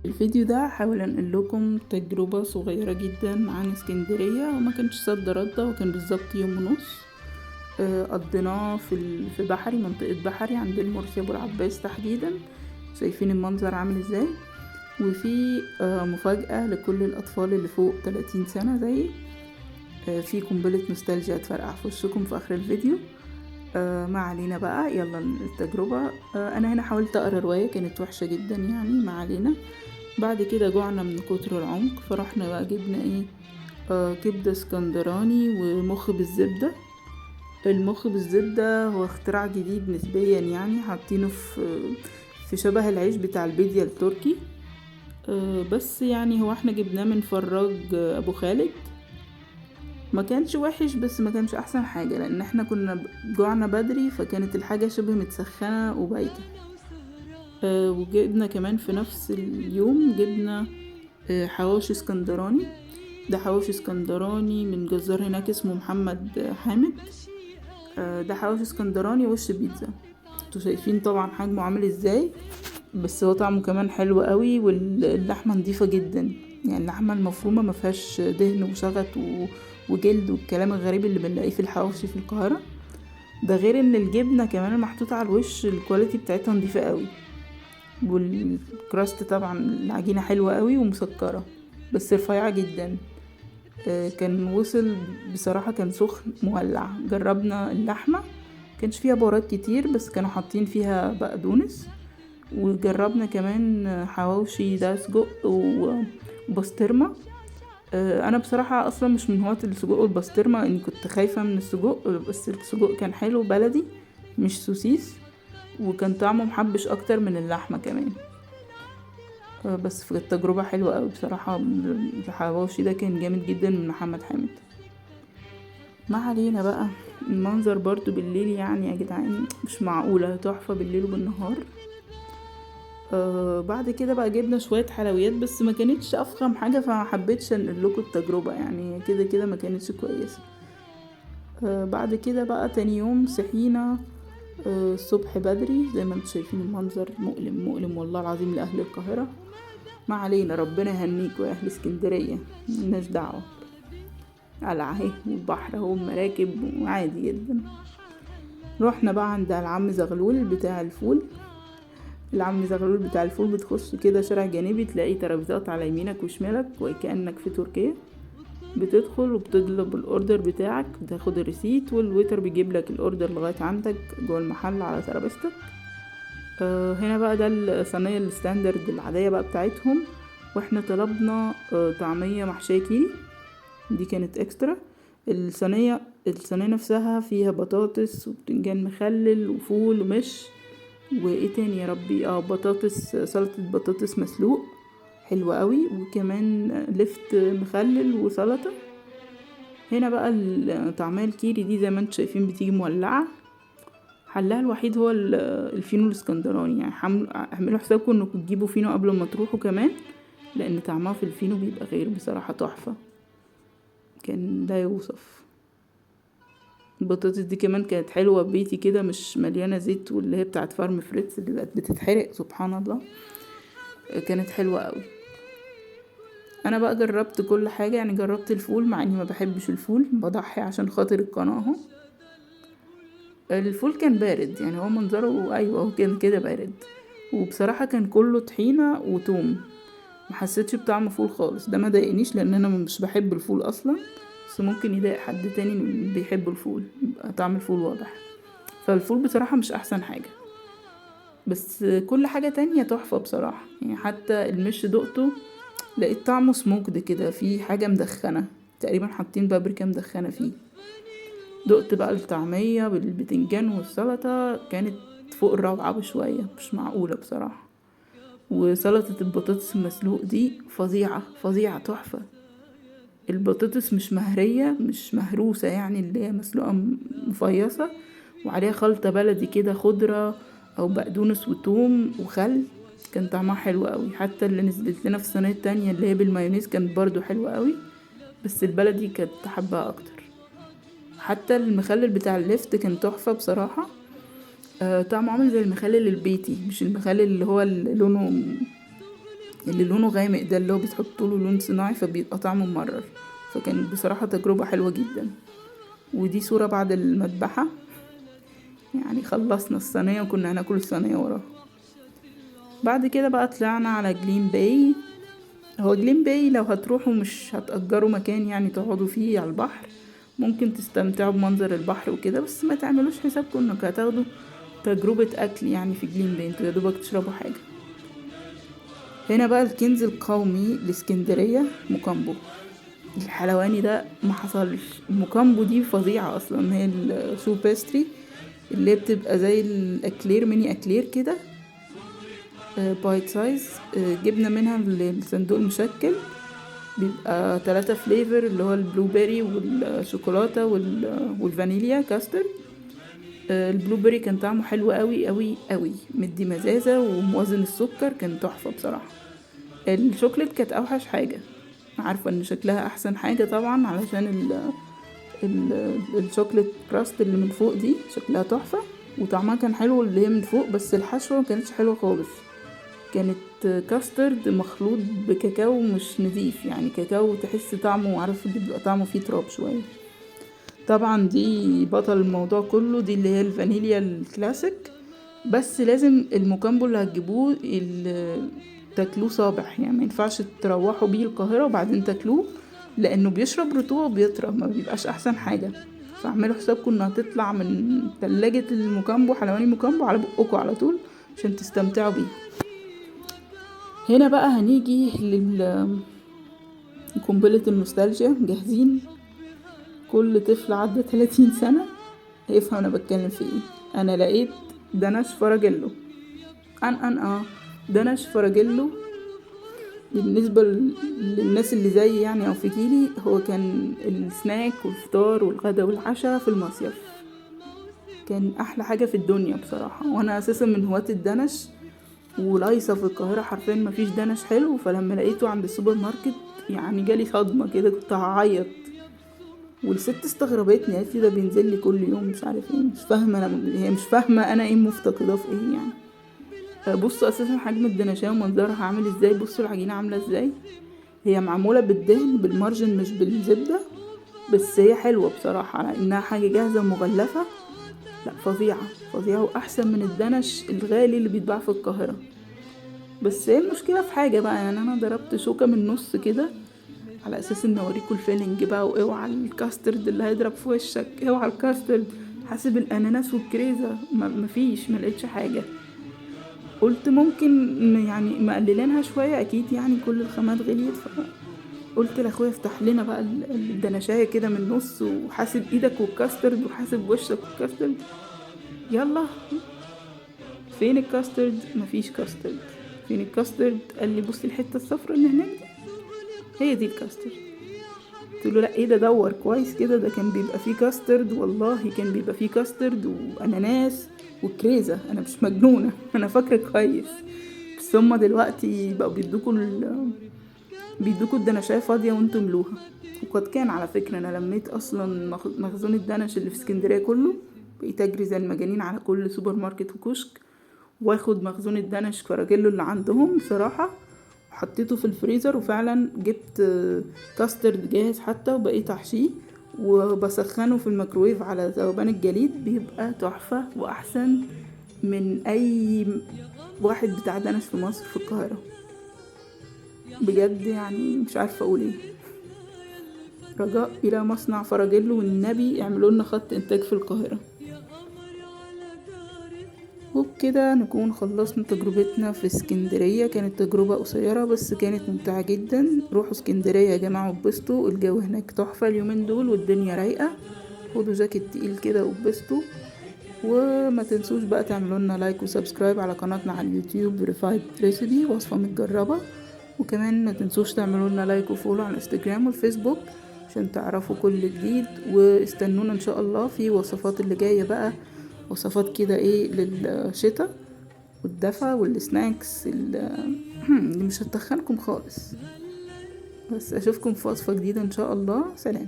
الفيديو ده هحاول انقل لكم تجربة صغيرة جدا عن اسكندرية، وما كانش صد رد، وكان بالظبط يوم ونص. قضيناه في بحري، منطقة بحري عند المرسي ابو العباس تحديدا. شايفين المنظر عامل ازاي؟ وفي مفاجأة لكل الأطفال اللي فوق 30 سنة زيي، في قنبلة نوستالجيا هتفرقع في وشكم في آخر الفيديو. ما علينا بقى، يلا التجربة. أنا هنا حاولت أقرأ رواية كانت وحشة جدا يعني، ما علينا. بعد كده جوعنا من كتر العمق، فرحنا بقى جبنا ايه، كبدة اسكندراني ومخ بالزبدة. المخ بالزبدة هو اختراع جديد نسبيا يعني، حاطينه في شبه العيش بتاع البيديا التركي. بس يعني هو احنا جبناه من فراج ابو خالد، ما كانش وحش بس ما كانش احسن حاجة، لان احنا كنا جوعنا بدري، فكانت الحاجة شبه متسخنة وبايتة. وجبنا كمان في نفس اليوم جبنا حواوشي اسكندراني. ده حواوشي اسكندراني من جزار هناك اسمه محمد حامد. ده حواوشي اسكندراني وش بيتزا. انتوا شايفين طبعا حجمه عامل ازاي، بس هو طعمه كمان حلو قوي، واللحمة نضيفة جدا يعني، اللحمة المفرومة ما فيهاش دهن وشغط وجلد والكلام الغريب اللي بنلاقيه في الحواوشي في القاهرة. ده غير ان الجبنة كمان المحطوطة على الوش ال quality بتاعتها نضيفة قوي، وال crust طبعا العجينة حلوة قوي ومسكرة بس رفيعة جدا. كان وصل بصراحة كان سخن مولع. جربنا اللحمة كانش فيها بهارات كتير، بس كانوا حاطين فيها بقدونس. وجربنا كمان حواوشي ده سجق وبسطرمة. انا بصراحة اصلا مش من هواة السجق والبسطرمة، لاني كنت خايفة من السجق، بس السجق كان حلو بلدي مش سوسيس، وكان طعمه محبش اكتر من اللحمة كمان. بس كانت تجربة حلوة قوي بصراحة. الحواوشي ده كان جامد جدا من محمد حامد. ما علينا بقى، المنظر برضو بالليل يعني يا جدعان مش معقولة، تحفة بالليل وبالنهار. بعد كده بقى جبنا شوية حلويات، بس ما كانتش أفخم حاجة، فما حبيتش انقل لكم التجربة يعني، كده كده ما كانتش كويسة. بعد كده بقى تاني يوم صحينا الصبح بدري، زي ما انتم شايفين المنظر مؤلم مؤلم والله العظيم لأهل القاهرة. ما علينا، ربنا يهنيكوا يا أهل اسكندرية، ملناش دعوة. قلعة اهي والبحر اهو والمراكب وعادي جدا. رحنا بقى عند العم زغلول بتاع الفول. العم زغلول بتاع الفول بتخش كده شارع جانبي تلاقي ترابيزات على يمينك وشمالك وكأنك في تركيا. بتدخل وبتطلب ال order بتاعك، بتاخد ال receipt، وال waiter بيجيب لك ال order لغاية عندك جوه المحل على ترابيزتك. هنا بقى ده الصينية ال standard العادية بقى بتاعتهم، واحنا طلبنا طعمية محشية كيري، دي كانت extra. الصينية نفسها فيها بطاطس وبتنجان مخلل وفول ومش وايه تاني يا ربي، بطاطس، سلطة بطاطس مسلوق حلوة قوي، وكمان لفت مخلل وسلطة. هنا بقى طعمية الكيري دي زي ما انتم شايفين بتيجي مولعة. حلها الوحيد هو الفينو الاسكندراني يعني، اعملوا حسابكم انكم تجيبوا فينو قبل ما تروحوا كمان، لان طعمها في الفينو بيبقى غير بصراحة، تحفة كان لا يوصف. البطاطس دي كمان كانت حلوة بيتي كده، مش مليانة زيت، واللي هي بتاعت فارم فريتس اللي بقت بتتحرق سبحان الله، كانت حلوة قوي. انا بقى جربت كل حاجة يعني، جربت الفول مع اني ما بحبش الفول، بضحي عشان خاطر القناة اهو. الفول كان بارد يعني، هو منظره ايوه هو كان كده بارد، وبصراحة كان كله طحينة وتوم، ما حسيتش بطعم فول خالص. ده ما ضايقنيش لان انا مش بحب الفول اصلا، بس ممكن يضايق حد تاني بيحب الفول، يبقى طعم الفول واضح. فالفول بصراحة مش احسن حاجة، بس كل حاجة تانية تحفة بصراحة يعني. حتى المش دقته لقيت طعمه smoked كده، في حاجة مدخنة تقريبا، حاطين بابريكا مدخنة فيه. دقت بقى الطعمية بالبتنجان والسلطة، كانت فوق الروعة بشوية، مش معقولة بصراحة. وسلطة البطاطس المسلوق دي فظيعة فظيعة تحفة. البطاطس مش مهرية، مش مهروسة يعني، اللي هي مسلوقة مفيصة، وعليها خلطة بلدي كده خضرة أو بقدونس وتوم وخل، كان طعمها حلو قوي. حتى اللي نزلت لنا في الصينية التانية اللي هي بالمايونيز كانت برضو حلوة قوي، بس البلدي كانت حبها أكتر. حتى المخلل بتاع اللفت كان تحفة بصراحة. طعمه عامل زي المخلل البيتي، مش المخلل اللي هو اللي لونه اللي لونه غامق ده اللي هو بتحطوا له لون صناعي فبيبقى طعمه ممرر. فكانت بصراحة تجربة حلوة جدا. ودي صورة بعد المذبحة، يعني خلصنا الصينية وكنا هناكل الصينية وراها. بعد كده بقى طلعنا على جليم باي. هو جليم باي لو هتروحوا مش هتأجروا مكان يعني تقعدوا فيه على البحر، ممكن تستمتعوا بمنظر البحر وكده، بس ما تعملوش حسابكم انكم هتاخدوا تجربة اكل يعني في جليم باي، انتوا يا دوبك تشربوا حاجة. هنا بقى الكنز القومي لاسكندرية، موكامبو. الحلواني ده ما حصلش، الموكامبو دي فظيعة اصلا. هي ال choux pastry اللي بتبقى زي الاكلير، ميني اكلير كده، bite size. جبنا منها الصندوق المشكل، بيبقى 3 flavor اللي هو ال blueberry والشوكولاتة والفانيليا كاسترد. ال blueberry كان طعمه حلو قوي قوي قوي، مدي مزازة وموازن السكر، كان تحفة بصراحة. الشوكليت كانت اوحش حاجة، عارفة ان شكلها احسن حاجة طبعا علشان ال chocolate crust اللي من فوق دي شكلها تحفة وطعمها كان حلو اللي هي من فوق، بس الحشوة ما كانتش حلوة خالص. كانت كاسترد مخلوط بكاكاو مش نظيف، يعني كاكاو تحس طعمه، عارف بيبقى طعمه فيه تراب شوية. طبعا دي بطل الموضوع كله، دي اللي هي الفانيليا الكلاسيك، بس لازم الموكامبو اللي هتجيبوه تاكلوه صابح، يعني ما ينفعش تروحوا بيه القاهرة وبعدين تاكلوه، لانه بيشرب رطوبة وبيطرى، ما بيبقاش احسن حاجة. فاعملوا حسابكم انها تطلع من تلاجة الموكامبو، حلواني موكامبو، على بقكم على طول عشان تستمتعوا بيه. هنا بقى هنيجي لقنبلة النوستالجيا. جاهزين؟ كل طفل عدى 30 سنة هيفهم انا بتكلم في ايه. انا لقيت دنش فراجيلو، ان ان اه دنش فراجيلو. بالنسبة للناس اللي زي يعني او في جيلي، هو كان السناك والفطار والغدا والعشاء في المصيف، كان احلى حاجة في الدنيا بصراحة. وانا اساسا من هواة الدنش، ولايصة في القاهرة حرفيا مفيش دنش حلو، فلما لقيته عند السوبر ماركت يعني جالي صدمة كده، كنت هعيط. والست استغربتني، قالت لي ده بينزل لي كل يوم مش عارف ايه، مش فاهمة انا، هي مش فاهمة انا ايه مفتقداه في ايه يعني. بصوا اساسا حجم الدنشايه ومنظرها عامل ازاي، بصوا العجينة عاملة ازاي، هي معمولة بالدهن بالمارجن مش بالزبدة، بس هي حلوة بصراحة على انها حاجة جاهزة ومغلفة. لا فظيعة فظيعة، واحسن من الدنش الغالي اللي بيتباع في القاهرة. بس هي المشكلة في حاجة بقى، يعني انا ضربت شوكة من النص كده على اساس ان اوريكم ال filling بقى، واوعى الكاسترد اللي هيضرب في وشك، اوعى الكاسترد، حاسب الاناناس والكريزة، مفيش، ما لقيتش حاجة. قلت ممكن يعني مقللينها شوية اكيد، يعني كل الخامات غليت، فقلت لاخويا افتح لنا بقى الدنشاية كده من النص، وحاسب ايدك والكاسترد وحاسب وشك والكاسترد. يلا فين الكاسترد؟ مفيش كاسترد. فين الكاسترد؟ قال لي بصي الحتة الصفرا اللي هناك دي هي دي الكاسترد. قلت له لا ايه ده، دور كويس كده، ده كان بيبقى فيه كاسترد، والله كان بيبقى فيه كاسترد واناناس وكريزه، انا مش مجنونه انا فاكره كويس. بس هما دلوقتي بقوا بيدوكوا الدنشايه فاضيه وانتم ملوها. وقد كان على فكره، انا لميت اصلا مخزون الدنش اللي في اسكندريه كله، بقيت اجري زي المجانين على كل سوبر ماركت وكشك واخد مخزون الدنش فراجيلو اللي عندهم بصراحه، حطيته في الفريزر، وفعلا جبت كاسترد جاهز حتى، وبقيت احشيه وبسخنه في الميكرويف على ذوبان الجليد، بيبقى تحفة واحسن من اي واحد بتاع دنش في مصر في القاهرة بجد. يعني مش عارفة اقول ايه. رجاء الى مصنع فراجيلو والنبي اعملوا لنا خط انتاج في القاهرة. وبكده نكون خلصنا تجربتنا في اسكندرية. كانت تجربة قصيرة بس كانت ممتعة جدا. روحوا اسكندرية يا جماعة واتبسطوا، الجو هناك تحفة اليومين دول والدنيا رايقة. خدوا جاكيت تقيل كده واتبسطوا. وما تنسوش بقى تعملوا لنا like و subscribe على قناتنا على اليوتيوب Verified Recipe وصفة متجربة. وكمان ما تنسوش تعملوا لنا like و follow على الانستجرام والفيسبوك عشان تعرفوا كل جديد. واستنونا ان شاء الله في وصفات اللي جاية بقى، وصفات كده ايه للشتاء والدفا وال snacks اللي مش هتخنكم خالص. بس اشوفكم في وصفة جديدة ان شاء الله. سلام.